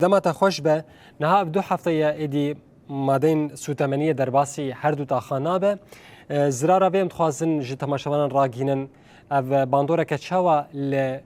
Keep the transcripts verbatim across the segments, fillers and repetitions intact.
Dema te xweş be, niha ev du hefte ye êdî madeyên sûtemeniyê derbasî her du taxan nabe. E, zirara vê em dixwazin ji temaşevanan ragihînin, ev bandoreke çawa li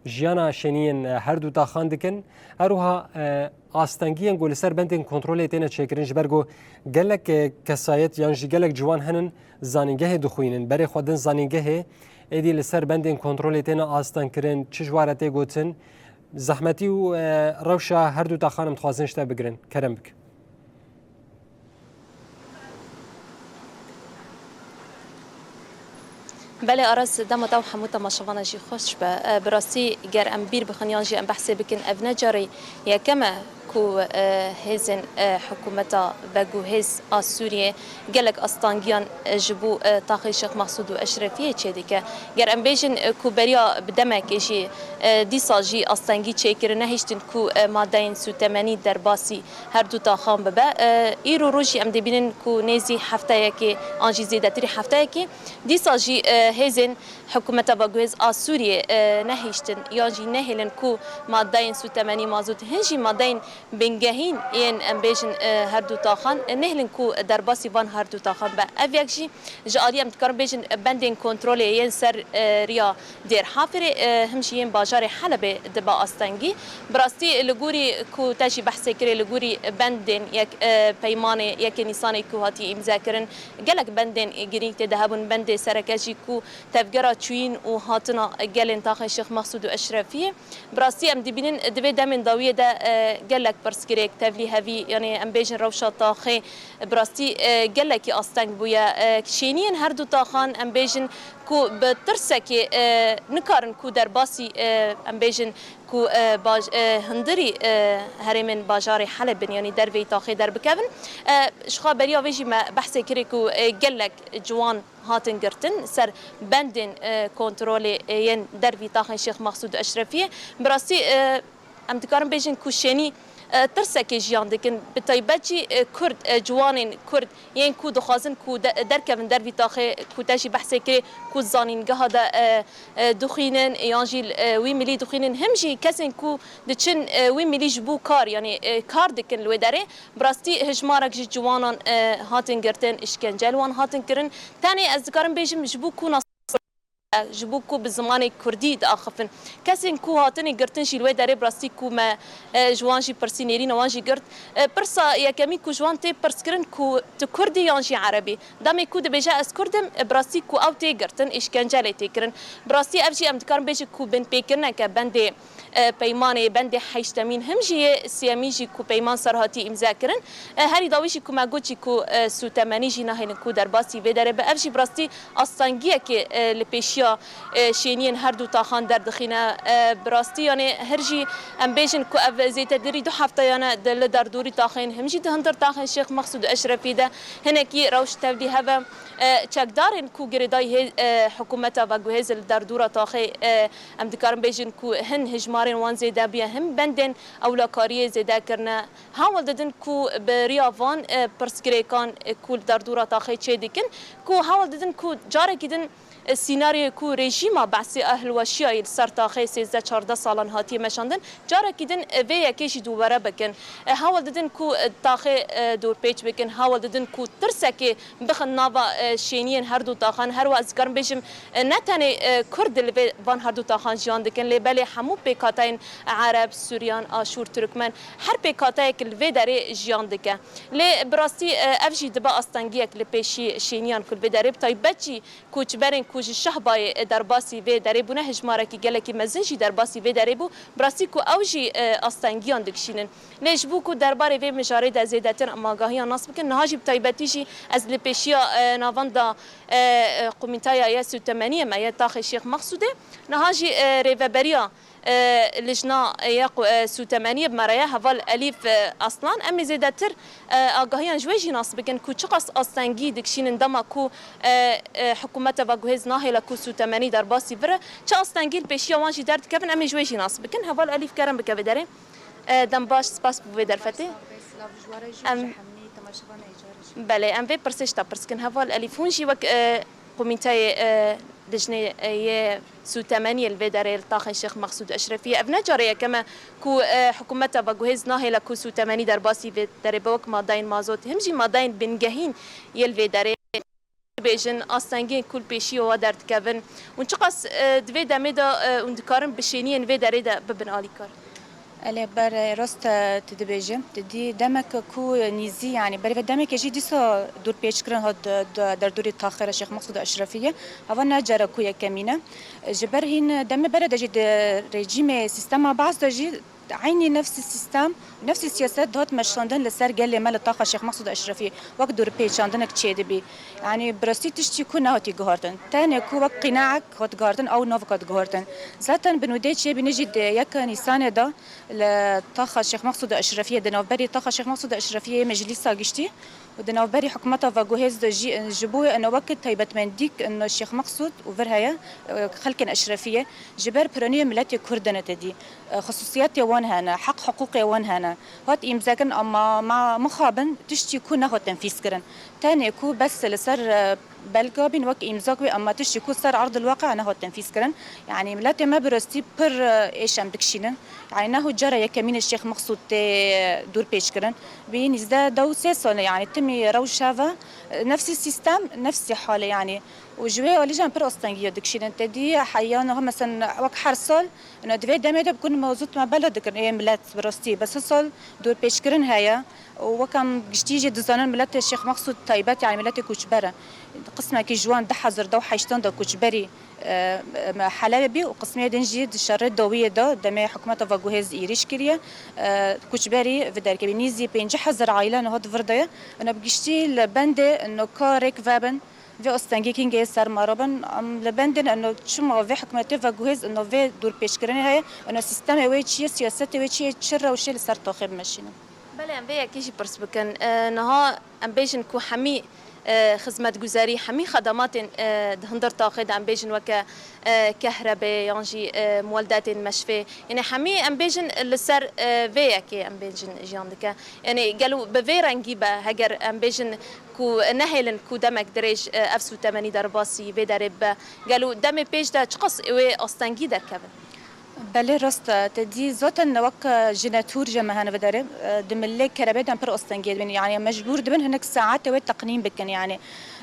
jiyana şêniyên, e, her du taxan dikin. Her wiha, e, astengiyên ku li ser bendên kontrolê têne çêkirin, ji ber ku gelek, e, kesayet yan jî gelek ciwan henin zanîngehê dixwînin. Berê xwe din zanîngehê êdî li ser bendên kontrolê têne astengkirin, çi ji wa re tê gotin, zehmetî û, e, rewşa her du taxan em dixwazin ji te bigirin. Kerem bike. Belê Aras, dema te û hemû temaşevana jî xweş be. E, bi rastî ger em bîr bixin yan jî em behsê bikin, ev ne carê yekem e ku, e, hêzên, e, hikûmeta veguhêz a Sûriyê gelek astengiyan, e, ji bo, e, taxê Şêx Mexsûd û Eşrefiyê çêdike. Ger em bêjin, e, ku beriya bi demekê jî, e, dîsa jî astengî çêkirin, nehiştin ku, e, madeyên sûtemenî derbasî her du taxan bibe. E, îro roj jî em dibînin ku nêzî hefteyekê an jî zêdetirî hefteyekê dîsa jî, e, hêzên hikûmeta veguhêz a Sûriyê, e, nehiştin yan jî nehêlin ku madeyên sûtemenî mazût hin jî madeyên bingehîn yên, em bêjin, e, her du taxan, e, nehêlin ku derbasî van her du taxan be. Ev yek jî ji aliyê em dikarin bêjin bendên kontrolê yên ser, e, riya Dêr Hafirê, e, him jî yên bajarê Helebê dibe astengî. Bi rastî li gorî ku te jî behsê kirê, li gorî bendên yek, e, peymanê yekê Nîsanê ku hatiye îmzekirin, gelek bendên girîng tê de hebûn. Bendê sereke jî ku tevgera çûyîn û hatina gelên taxê Şêx Mexsûd û Eşrefiyê. Bi rastî em dibînin di vê demên dawiyê de, e, gelek pirsgirêk tevlî hevî, yanî em bêjin rewşa taxê, bi rastî, e, gelekî asteng bûye. E, şêniyên her du taxan em bêjin ku bi tirsekê, e, nikarin ku derbasî, e, em bêjin ku, e, baj-, e, hundirî, e, herêmên bajarê Heleb bin, yanî derveyî taxê derbikevin. E, ji xwe beriya vê jî me behsê kirê ku, e, gelek ciwan hatin girtin ser bendên, e, kontrolê, e, yên dervî taxên Şêx Mexsûd Eşrefiyê. Bi rastî, e, em dikarin bêjin ku şênî, e, tirsekê jiyan dikin. Bi taybet jî, e, Kurd, e, ciwanên Kurd yên ku dixwazin ku de-, derkevin dervî taxê ku te jî behsê kirê ku zanîngeha de, e, e, dixwînin yan jî, e, wî milî dixwînin. Him jî kesên ku diçin, e, wî milî ji bo kar, yanî, e, kar dikin li wê derê. Bi rastî hijmarek ji ciwanan, e, hatin girtin, îşkence li wan hatin kirin. Tenê ez dikarim bêjim ji bo ku nas-, ji bo ku bi zimanê kurdî diaxifin. Kesên ku hatine girtin jî li wê derê bi rastî ku me, e, ji wan jî pirsî, nêrîna wan jî girt. E, pirsa yekemî ku ji wan tê pirs kirin ku tu kurd î yan jî ereb î. Demê ku dibêje ez kurd im, e, bi rastî ku ew tê girtin, îşkence lê tê kirin. Bi rastî ev jî em dikarin bêjin ku binpêkirineke bendê e, peymanê bendê heştemîn him jî yê sêyemîn jî ku peyman ser hatî îmze kirin. E, herî dawî jî ku me got jî ku, e, sûtemenî jî nahêlin ku derbasî vê derê be. Ev jî bi rastî astengiyekê, e, li pêşiya, e, şêniyên her du taxan derdixîne. E, bi rastî, yanê her jî em bêjin ku ev zêdetirî du hefteyan e di li derdorî taxên him jî di hundir taxên Şêx Mexsûd Eşrefî de hinekî rewş tevlî hev e. E, çekdarên ku girêdayî hê-, e, hikûmeta veguhêz li derdora taxê, e, em dikarin bêjin ku hin hijmarên wan zêde bûye, hin bendên ewlekariyê zêde kirine. Hewl didin ku bi riya van, e, pirsgirêkan, e, ku li derdora taxê çê dikin, ku hewl didin ku carekî din, e, sînaryoyê ku rejîma Be'sê a hilweşiyayî li ser taxê sêzdeh çardeh salan hatiye meşandin, carekî din, e, vê yekê jî dûbere bikin. E, hewl didin ku, e, taxê, e, dorpêç bikin, hewl didin ku tirsekê bixin nava, e, şêniyên her du taxan. Her wiha ez dikarim bêjim, e, ne tenê, e, Kurd li vê van her du taxan jiyan dikin, lê belê hemû pêkhateyên Ereb, Suryan, Aşûr, Tirkmen, her pêkhateyek li vê derê jiyan dike. Lê bi rastî, e, ev jî dibe astengiyek li pêşî şêniyan ku li vê derê, bi taybet jî koçberên ku ji Şehbayê, e, derbasî vê derê bûne, hijmarekî gelekî mezin jî derbasî vê derê bû. Bi rastî ku ew jî, e, astengiyan dikişînin. Lê ji bo ku derbarê vê mijarê de zêdetir em agahiyan nas bikin, niha jî bi taybetî jî ez li pêşiya, e, navenda, e, e, Komîteya ye Sûtemeniyê me ye Taxê Şêx Mexsûdê, niha jî, e, rêveberiya, e, Lijna ye qu-, e, Sûtemeniyê bi me re ye, Heval Elîf, e, Aslan. Em ê zêdetir, e, agahiyan ji wê jî nas bikin ku çiqas astengî dikişînin dema ku, e, e, hikûmeta veguhêz nahêle ku sûtemenî derbasî vir e. Çi astengî li pêşiya wan jî derdikevin, em ê ji wê jî nas bikin. Heval Elîf, kerem bike vê derê. E, dem baş, spas bo vê derfetê. Em, belê, em vê pirsê ji te pirs kin. Heval Elîf, hûn jî wek, e, komîteyê, e, Dijnê, e, yê sûtemeniyê li vê derê li taxê Şêx Mexsûd Eşrefiyê. Ev ne carê yekem e ku, e, hikûmeta veguhêz nahêle ku sûtemenî derbasî vê derê be wek madeyên mazot, him jî madeyên bingehîn yê li vê derê dibêjin, astengiyên ku li pêşiyo we derdikevin. Hûn çiqas, e, di vê demê de, e, hûn dikarin bi şêniyên vê derê de bibin alîkar? Elê ber, e, rast, e, tu dibêjî. Tu dî demek ku nîzî, yanî berî vê demekê jî dîsa dûrpêçkirin hat, e, d-, derdorê taxê re Şêx Mexsûd Eşrefiyê. Hava ne cara ku yekemîn e. Ji ber hîn demê berê de jî di rejîmê sîstema Baas de jî eynî nefsî sîstem, nefsî siyaset dihat meşandin li ser gelê me li taxa Şêx Mexsûd Eşrefiyê wek dûrpêçandinek çêdibî. Yanî bi rastî tiştî ku nehatî guhartin. Tenê ku wek qînaek hat guhartin, ew navik hat guhartin. Zaten binûdê çêbînî jî di yeka Nîsanê de li taxa Şêx Mexsûd Eşrefiyê, di navberî taxa Şêx Mexsûd Eşrefiyê meclîsa giştî û di navberî hikûmeta veguhêz de jî, ji bo ino wek taybetmendîk ino Şêx Mexsûd û vir heye, xelkên Eşrefiyê ji ber piranîyê miletê Kurd de ne tedî. Xisûsiyetê wan hene, heq hiqûqê wan hene. Hat îmzekirin ama ma mixabin tiştî ku nehat tenfîzkirin. Tenê ku bes li ser, e, belga bîn wek îmzak wê, ama tiştî ku ser erdil weqe nehat tenfîzkirin. Yanî miletê me bi rastî pir, e, êş em dikişînin. Yanî neho cara yekemîn e Şêx Mexsûd tê dûrpêçkirin. Bî nîzdeh dew sê sal e, yanî timî rewş heve, e, nefsî sîstem, nefsî hal e yanî. Û ji wê alî jî em pir astengiya dikişînin. Te dî heya niha, mesela wek her sal, ino di vê demê de bikun mewzût me bela dikirin ê milet bi rastî. Bes sal dûrpêçkirin heye. Û wek em giştî jî dizanin, miletê Şêx Mexsûd taybet, yanî miletê koçber e. Qismekî ji wan du hezar û heştan de koçberî, e, e, Helebê bî û qismê din jî di şerê dawiyê de demê hikûmeta veguhêz êrîş kiriye, e, koçberî vê derkevî. Nîzî pêncî hezar aîle niha di vir de ye. Ino bi giştî li bendê ino karek vebin. Vê astengî kîngê ser me re bin, em li bendên ino çima vê hikûmetê veguhêz ino vê dûrpêçkirinê heye, ino sîstemê wê çi ye, siyasetê wê çi ye, çi rewşê li ser taxê bimeşînin. Belê, em vê yekê jî pirs bikin. E, niha em bêjin ku hemî, e, xizmetguzarî, hemî xedematên, e, di hundir taxê de em bêjin weke, e, kehrebê yan jî, e, muweldetên meşfê. Yanî hemî em bêjin li ser, e, vê yekê em bêjin jiyan dike. Yanî gelo bi vê rengî be, heger em bêjin ku nehêlin ku demek dirêj, e, ev sûtemenî derbasî vê derê bibe. Gelo demê pêş de çiqas wê astengî derkevin? Belê rast e. Te dî zaten wek, e, jinetûr ji me hene vê derê, e, di milê kerebê de em pir astengiyê dibin. Yanî em mecbûr dibin hinek saetê wê teqnîn bikin. Yanî,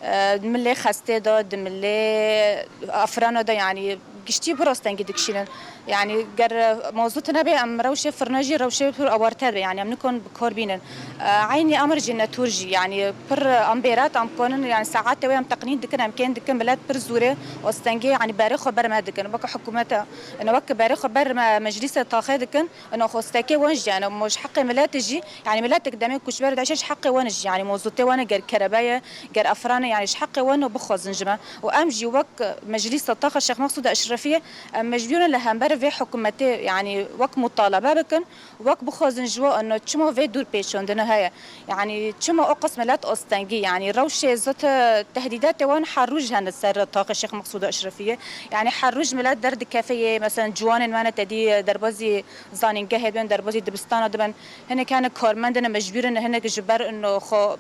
e, di milê xestê de, di milê afirana de, yanî giştî pir astengî dikişînin. Yanî ger, e, mazût nebe em rewşê firne jî rewşê pir awarter be. Yanî em nikon bi kar bînin. E, eynî emir jî netûr jî. Yanî pir, e, em bêret em konin, yanî saetê wê em teqnîn dikin, em kên dikin, milet pir zûrê astengê, yanî berê xwe ber me dikin. Weke hikûmete, ino weke berê xwe ber me meclîse taxê dikin. Ino xwestekê wan jî, yanî mo ji heqê miletê jî, yanî miletek demê koçber de ji heqê wan jî, yanî mozûtê wan e, ger kerebe ye, ger efran e, yanî ji heqê wan bixwazin ji me. Û em jî wek meclîsa taxa Şêx Mexsûd Eşrefiyê, em mecbûr in li hember vê hikûmetê, yanî wek mutalebe bikin, wek bixwazin ji we, ino çima vê dûr pêçandine heye. Yanî çima o qas milet astengî, yanî rewşê zot, e, tehdîdatê wan her roj hene ser taxê Şêx Mexsûd Eşrefiyê. Yanî her roj milet derdikefe yê, mesela ciwanên me ne tedî derbazî zanîngehê dibin, derbazî dibistana dibin. Hinek hene karmend in, mecbûr in, hinek ji ber ino xwe,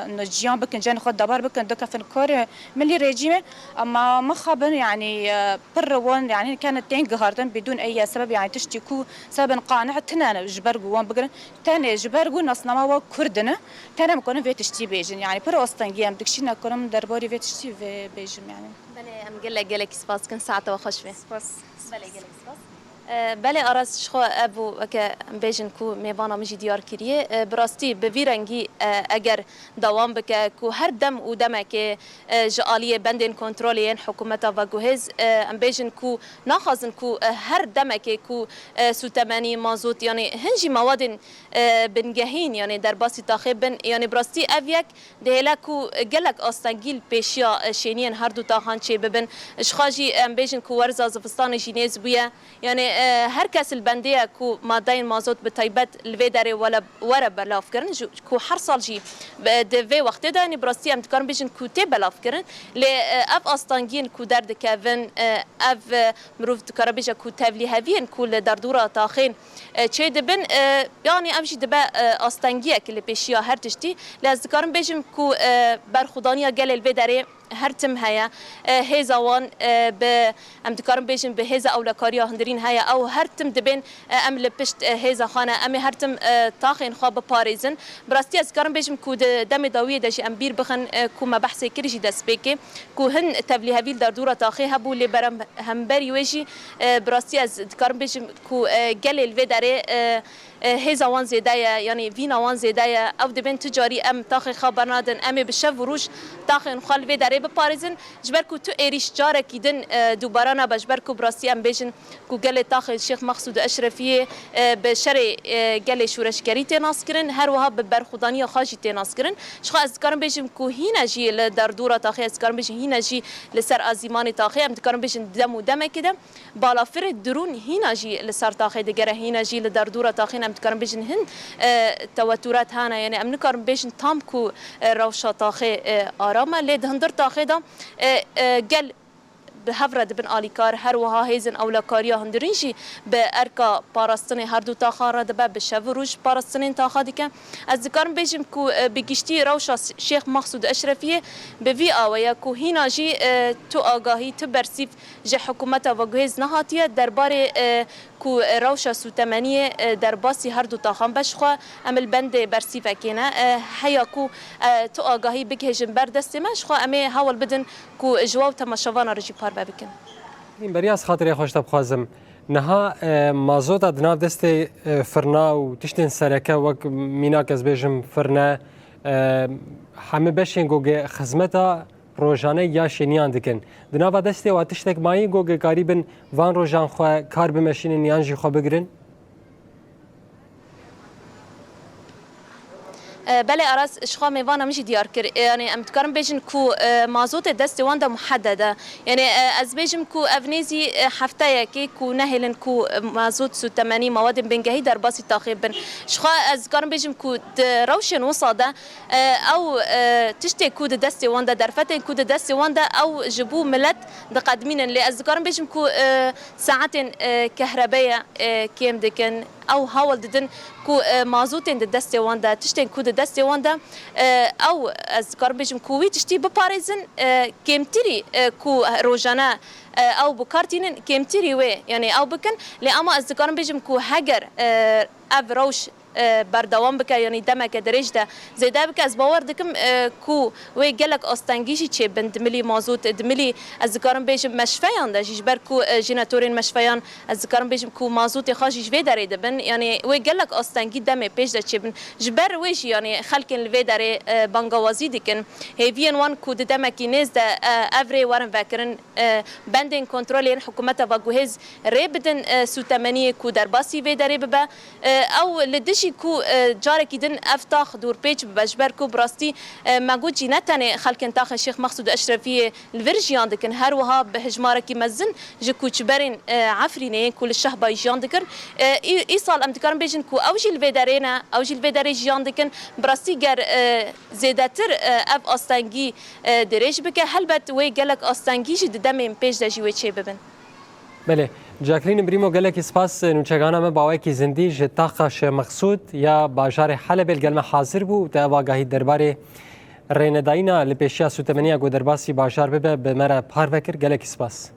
ino ciyan bikin, cihên xwe dabar bikin, dikefin karê milî rejîmê. Ama mixabin, yanî, e, pir wan, yanî hinek hene tên gihartin, bidûn ey sebeb, yanî tiştî ku sebebin qanî tine ne ji ber ku wan bigirin. Tenê ji ber ku nasnama wan Kurd in, tenê em konin vê tiştî bêjin. Yanî pir astengî em dikişîn, em konin derbarî vê tiştî vê bêjim, yanî. Belê, em gelek, gelek spas dikin. Saeta we xweş be. Spas. Belê, gelek spas. E, belê, Aras, ji xwe ev bû, weke em bêjin ku mêvana min jî diyar kiriye. E, bi rastî, bi vî rengî, e, eger dewam bike, ku her dem û demekê, e, ji aliyê bendên kontrolê yên hikûmeta veguhêz, e, em bêjin ku naxwazin ku, e, her demekê ku, e, sûtemenî, mazot, yanî hin jî mewadên, e, bingehîn, yanî derbasî taxê bin, yanî bi rastî ev yek dihêle ku gelek astengî li pêşiya, e, şêniyên her du taxan çêbibin. Ji xwe jî em bêjin ku werza zivistanê jî nêz bûye. Yanî, e, her kes li bendê ye ku madeyên mazot bi taybet li vê derê wele-, were belavkirin, ji, ku her sal jî be-, di vê wextê de, yanî bi rastî em dikarin bêjin ku tê belavkirin. Lê, e, ev astengiyên ku derdikevin, e, ev, e, mirov dikare bêje ku tevlîheviyên ku li derdora taxên, e, çêdibin, e, yanî ev jî dibe, e, astengiyek li pêşiya her tiştî. Lê ez dikarim bêjim ku, e, berxwedaniya gelê li vê derê Her tim heye. E, hêza wan, e, bi, em dikarin bêjin, bi hêza ewlekariya hundirîn heye. Ew her tim dibên, e, em li pişt, e, hêza xwe ne. Em ê her tim, e, taxên xwe biparêzin. Bi rastî ez dikarim bêjim ku di demê dawiyê de jî em bîr bixin, e, ku me behsê kir jî destpêkê, ku hin tevlîhevî li derdora taxê hebû, lê berem-, hemberî wê jî, e, bi rastî ez dikarim bêjim ku, e, gelê li vê derê, e, e, hêza wan zêde ye, yanî vîna wan zêde ye. Ew dibên tu carî em taxê xwe bernadin, em ê bi şev û roj taxên xwe li vê derê biparêzin. Ji ber ku tu êrîş carekî din, e, dubara nabe, ji ber ku bi rastî em bêjin ku gelê taxê Şêx Mexsûd Eşrefiyê, e, bi şerê, e, gelê şoreşgerî tê naskirin, her wiha bi berxwedaniya xwe jî tê naskirin. Ji xwe ez dikarim bêjim ku hîne jî li derdora taxê, ez dikarim bêjim hîne jî li ser azîmanê taxê, em dikarin bêjin dem û demekê de balafirê dirûn hîna jî li ser taxê digere, hîna jî li derdora taxê ne. Em dikarin bêjin hin, e, teweturat hene, yanî em nikarin bêjin tam ku, e, rewşa taxê, e, aram e, lê di hundir taxê de, e, e, gel bi hev re dibin alîkar, her wiha hêzên ewlekariya hundirîn jî bi erka parastinê her du taxan re dibe, bi şev û roj parastinên taxa dike. Ez dikarim bêjim ku, e, bi giştî rewşa Şêx Mexsûd Eşrefiyê bi vî awe ye ku hîna jî, e, tu agahî, tu bersîv ji hikûmeta veguhêz nehatiye derbarê, e, ku rewşa sûtemeniyê, e, derbasî her du taxan be. Ji xwe em li bendê bersîvekê ne. E, heya ku, e, tu agahî bigihêjin ber destê me, ji xwe em ê hewl bidin ku ji we û temaşevana re jî parve bikin. Beriya ez xatirê xwe ji te bixwazim. Niha, e, mazota di nav destê, e, firna û tiştên sereke wek mînak ez bêjim firne, e, hemî beşên gogê xizmeta rojane ya şêniyan dikin. Di nava destê wa tiştek mayî gogê karîbin van rojan xwe kar bimeşînin yan jî xwe bigirin? E, belê Aras, ji xwe mêvana min jî diyar kir. E, yanî em dikarin bêjin ku, e, mazotê destê wan de muheded e. Yanî, e, ez bêjim ku ev nêzî, e, hefteyekê ku nehêlin ku, e, mazot, sûtemenî, mawadên bingehî derbasî taxê bin. Ji xwe ez dikarim bêjim ku di rewşên wisa de, e, ew, e, tiştê ku di destê wan de, derfetên ku di destê wan de, ew ji bo milet diqedmînin. Lê ez dikarim bêjim ku, e, saetên, e, kehrebeyê, e, kêm dikin. Ew hewl didin ku, e, mazotên di destê wan de, tiştên ku di destê wan de, e, ew, ez dikarim bêjim ku wî tiştî biparêzin, e, kêmtirî, e, ku rojane, e, ew bi kar tînin, kêmtirî wê, yanî ew bikin. Lê ama ez dikarim bêjim ku heger, e, ev rewş, e, berdewam bike, yanî demeke dirêj de zêde bike, ez bawer dikim, e, ku wê gelek astengî jî çêbin di milî mazot, di milî, ez dikarim bêjim, meşfeyan de jî, ji ber ku, e, jenetorên meşfeyan, ez dikarim bêjim ku mazotê xwe jî ji vê derê dibin. Yanî wê gelek astengî demê pêş de çêbin. Ji ber wê jî, yanî xelkên li vê derê, e, bangawazî dikin. Hêviyên wan ku di demekî nêz de, e, ev rê werin vekirin, e, bendên kontrolê yên hikûmeta veguhêz rê bidin, e, sûtemeniyê ku derbasî vê derê bibe. E, ew li dijî ku, e, carekî din ev tax dûrpêç bibe, ji ber ku bi rastî, e, me got jî ne tenê xelkên taxê Şêx Mexsûd Eşrefiyê li vir jiyan dikin, her wiha bi hejmarekî mezin ji koçberên, e, Efrînê yên ku li Şehbayê jiyan dikin. E, î-, îsal em dikarin bêjin ku ew jî li vê derê ne, ew jî li vê derê jiyan dikin. Bi rastî ger, e, zêdetir, e, ev astengî, e, dirêj bike, helbet wê gelek astengî jî di demên pêş de jî wê çêbibin. Belê. Jacqueline Brîmo, gelekî spas, nûçegana me bi awayekî zindî ji taxa Şêx Mexsûd ya bajarê Helebê li gel me hazir bû û te ev agahî derbarê rênedayîna li pêşiya sûtemeniya ku derbasî bajar bibe bi me re parve kir. Gelekî spas.